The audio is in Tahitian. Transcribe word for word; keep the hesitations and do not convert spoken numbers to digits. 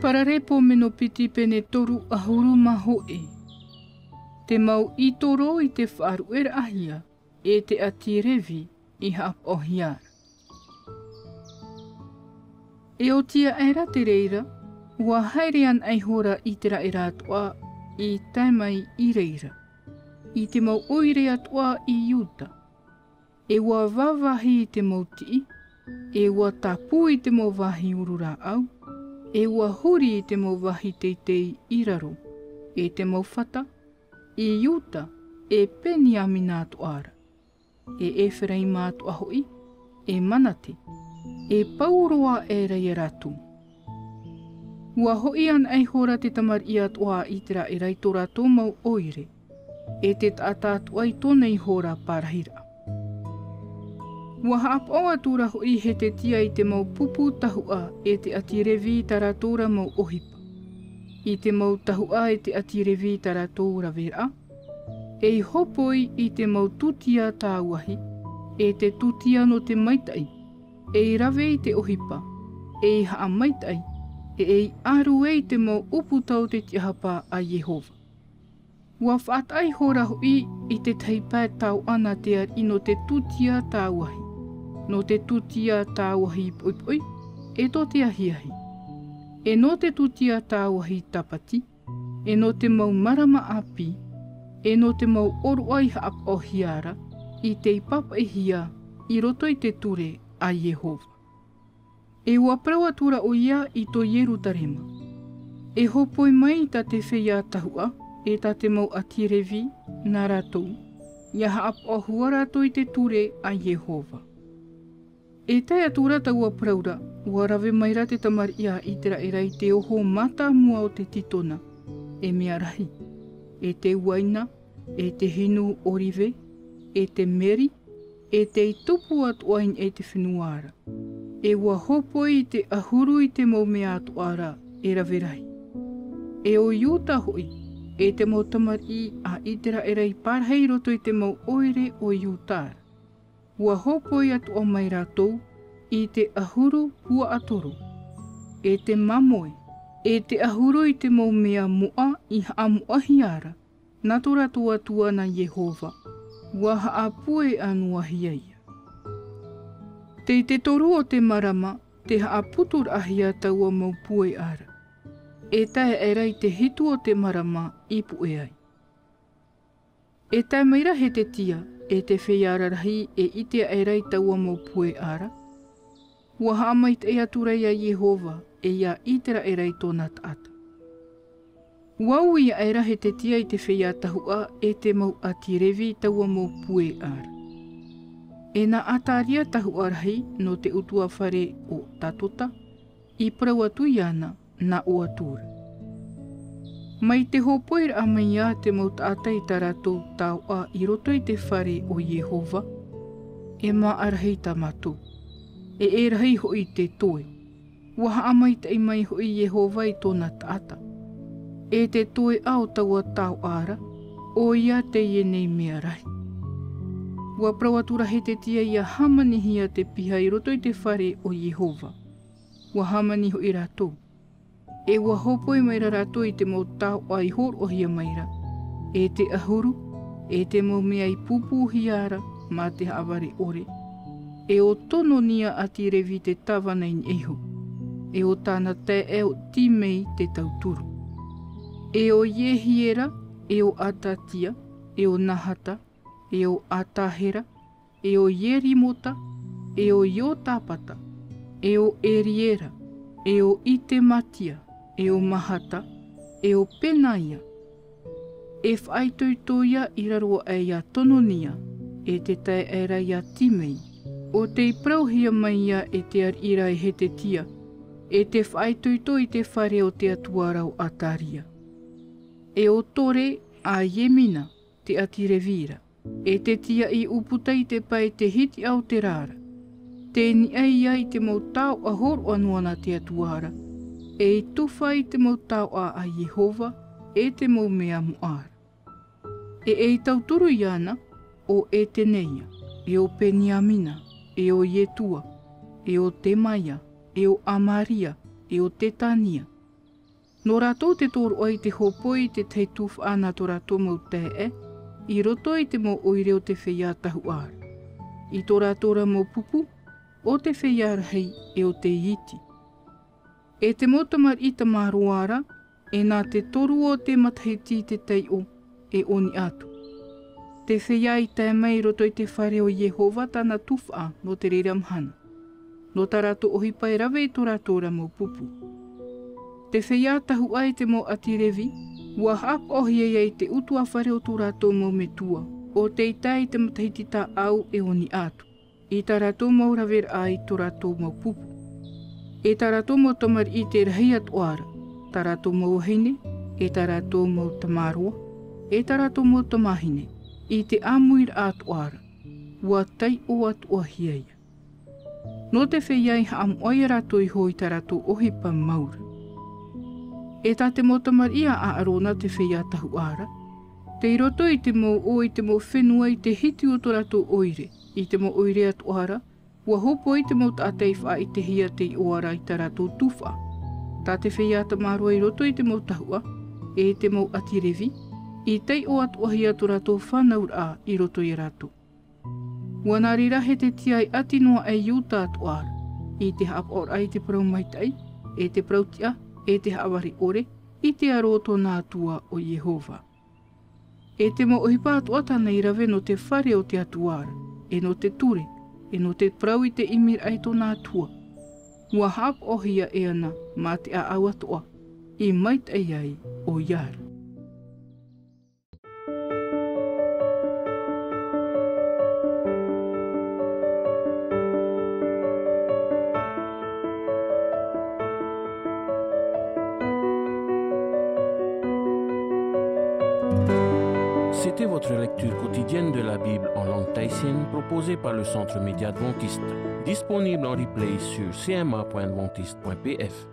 Paraleipomeno piti, pene toru ʻahuru mā hōʻē. Te mau ʻītoro i te faʻaruʻeraʻahia e te ʻāti Levi i haʻapaʻohia ra. E oti aʻe ra te reira, ʻua haere anaʻe ihora ʻĪteraʻera atoʻa i tae mai i reira, i te mau ʻoire atoʻa i Iuta. E ʻua vāvāhi i te mau tiʻi, e ʻua tāpū i te mau vāhi uru rāʻau, e ʻua huri i te mau vāhi teitei i raro, e te mau fata, i Iuta, e Peniamina atoʻa ra, e Eferaima atoʻa hoʻi, e Manate, e pauroa aʻera ia rātou. ʻUa hoʻi anaʻe ihora te tamariʻi atoʻa a ʻĪteraʻera i tō rātou mau ʻoire, e te taʻata atoʻa i tōna ihora parahiraʻa. ʻUa haʻapaʻo atura hoʻi Hetetia i te mau pupu tahuʻa e te ʻāti Levi i tā rātou ra mau ʻohipa, i te mau tahuʻa e te ʻāti Levi i tā rātou raveraʻa, ei hopoi i te mau tūtia tāuahi, e te tūtia nō te maitaʻi, ei rave i te ʻohipa, ei haʻamaitaʻi, e ei ʻaru ai te mau ʻūputa o te tiʻahapa a Iehova. ʻUa faʻataʻa ihora hoʻi i te tahi pae taoʻa nā te ariʻi nō te tūtia tāuahi, nō te tūtia tāuahi poʻipoʻi, e tō te ahiahi, e nō te tūtia tāuahi tāpati, e nō te mau marama ʻāpī, e nō te mau ʻōroʻa i haʻapaʻohia ra, i tei pāpaʻihia i roto i te ture a Iehova. E ʻua parau atura ʻoia i tō Ierutarema, e hopoi mai tā te feiā tahuʻa, e tā te mau ʻāti Levi nā rātou, ʻia haʻapaʻo hua rātou i te ture a Iehova. E tae atura taua parau ra, ʻua rave mai ra te tamariʻi a ʻĪteraʻera i te oho mātāmua o te titona, e mea rahi, e te uaina, e te hinu ʻōrive, e te meri, e tei tupu atoʻa i niʻa i te fenua ra. E ʻua hopoi i te ʻahuru i te mau mea atoʻa ra e rave rahi. E ʻo Iuta hoʻi, e te mau tamariʻi a ʻĪteraʻera i parahi i roto i te mau ʻoire o Iuta ra. ʻUa hopoi atoʻa mai rātou i te ʻahuru puaʻatoro, e te mamoe, e te ʻahuru i te mau mea moʻa i haʻamoʻahia ra, nā tō rātou Atua nā Iehova, ʻua haʻapueʻa noa hia ia. Tei te toru o te marama, te haʻaputuraʻahia taua mau pueʻa ra. E tae aʻera i te hitu o te marama i puʻe ai. E tae mai ra Hetetia, e te feiā rarahi e ʻite aʻera i taua mau pueʻa ra. ʻUa haʻamaitaʻi atura ia Iehova, e ia ʻĪteraʻera i tōna taʻata. ʻUa ui aʻera Hetetia i te feiā tahuʻa e te mau ʻāti Levi i taua mau pueʻa ra. E nā Ataria tahuʻa rahi nō te ʻutuāfare o Tatota, i parau atu iāna, nā ʻō atura. Mai te hopoiraʻa mai ia te mau taʻata i tā rātou taoʻa i roto i te fare o Iehova, e māʻa rahi tā mātou, e ʻē rahi hoʻi te toe. ʻUa haʻamaitaʻi mai hoʻi Iehova i tōna taʻata, e te toeʻa o taua taoʻa ra, ʻoia teie nei mea rahi. ʻUa parau atura Hetetia ʻia hāmanihia te piha i roto i te fare o Iehova. ʻUa hāmani hoʻi rātou. E ʻua hopoi mai ra rātou i te mau taoʻa i hōroʻahia mai ra, e te ʻahuru, e te mau mea i pūpūhia ra mā te haʻavare ʻore. E ʻo Tononia ʻāti Levi te tāvana i niʻa iho, e ʻo tāna taeaʻe ʻo Timei te tauturu. E ʻo Iehiera, e ʻo Atatia, e ʻo Nahata, e ʻo Atahera, e ʻo Ierimota, e ʻo Iotapata, e ʻo Eriera, e ʻo Itematia, e ʻo Mahata, e ʻo Penaia. E faʻaitoito ia i raro aʻe ia Tononia, e te taeaʻe ra ia Timei, ʻo tei parauhia mai ia e te ariʻi ra e Hetetia, e te faʻaitoito i te fare o te Atua ra ʻo Ataria. E ʻo Tore a Iemina, te ʻāti Levi ra, e te tiaʻi ʻūputa i te pae te hitiʻa o te rā ra. Tei niʻa ia i te mau taoʻa hōroʻa noa nā te Atua ra, ei tufa i te mau taoʻa a Iehova, e te mau mea moʻa ra. E ei tauturu iāna, ʻo Eteneia, e ʻo Peniamina, e ʻo Ietua, e ʻo Temaia, e ʻo Amaria, e ʻo Tetania, Nō rātou te tōroʻa i te hōpoi i te tahi tuhaʻa nā tō rātou mau taeaʻe, i roto i te mau ʻoire o te feiā tahuʻa ra, i tō rātou ra mau pupu, o te feiā rahi e o te iti. E te mau tamariʻi tamāroa ra, e nā te toru o te matahiti i te taiʻo, e ʻoni atu. Te feiā i tae mai i roto i te fare o Iehova tāna tuhaʻa nō te reira mahana. Nō tā rātou ʻohipa e rave i tō rātou ra mau pupu. Te feiā tahuʻa e te mau ʻāti Revi, ʻua haʻapaʻohia ia i te ʻutuāfare o tō rātou mau metua, ʻo tei tae i te matahiti tāʻau e ʻoni atu, i tā rātou mau raveraʻa i tō rātou mau pupu. E tā rātou mau tamariʻi te rahi atoʻa ra, tā rātou mau vahine, e tā rātou mau tamāroa, e tā rātou mau tamāhine, i te ʻāmuiraʻa atoʻa ra, ʻua taiʻo atoʻahia ia. Nō te feiā i haʻamoʻa ia rātou iho i tā rātou ʻohipa mau ra. E tā te mau tamariʻi a ʻĀrona te feiā tahuʻa ra, tei roto i te mau ʻō i te mau fenua i te hiti o tō rātou ʻoire, i te mau ʻoire atoʻa ra, ʻua hōpoi te mau taʻata i faʻaʻitehia tei ʻoaʻoa i tā rātou tuhaʻa. Tā te feiā tamāroa i roto i te mau tahuʻa, e te mau ʻāti Revi, i taiʻo atoʻahia tō rātou fānauraʻa i roto ia rātou. ʻUa nā reira hē te tiaʻi ʻati noa aʻe Iuta atoʻa ra, i te haʻapaʻoraʻa i te parau maitaʻi, e te parau tiʻa, e te haʻavare ʻore, i te aro o tōna Atua ʻo Iehova. E te mau ʻohipa atoʻa tāna i rave nō te fare o te Atua ra, e nō te ture, e nō te parau i te ʻimiraʻa i tōna Atua, ʻua haʻapaʻohia e ana mā te ʻāʻau atoʻa, i maitaʻi ai ʻoia ra. C'était votre lecture quotidienne de la Bible en langue tahitienne proposée par le Centre Média Adventiste, disponible en replay sur C M A point adventiste point P F.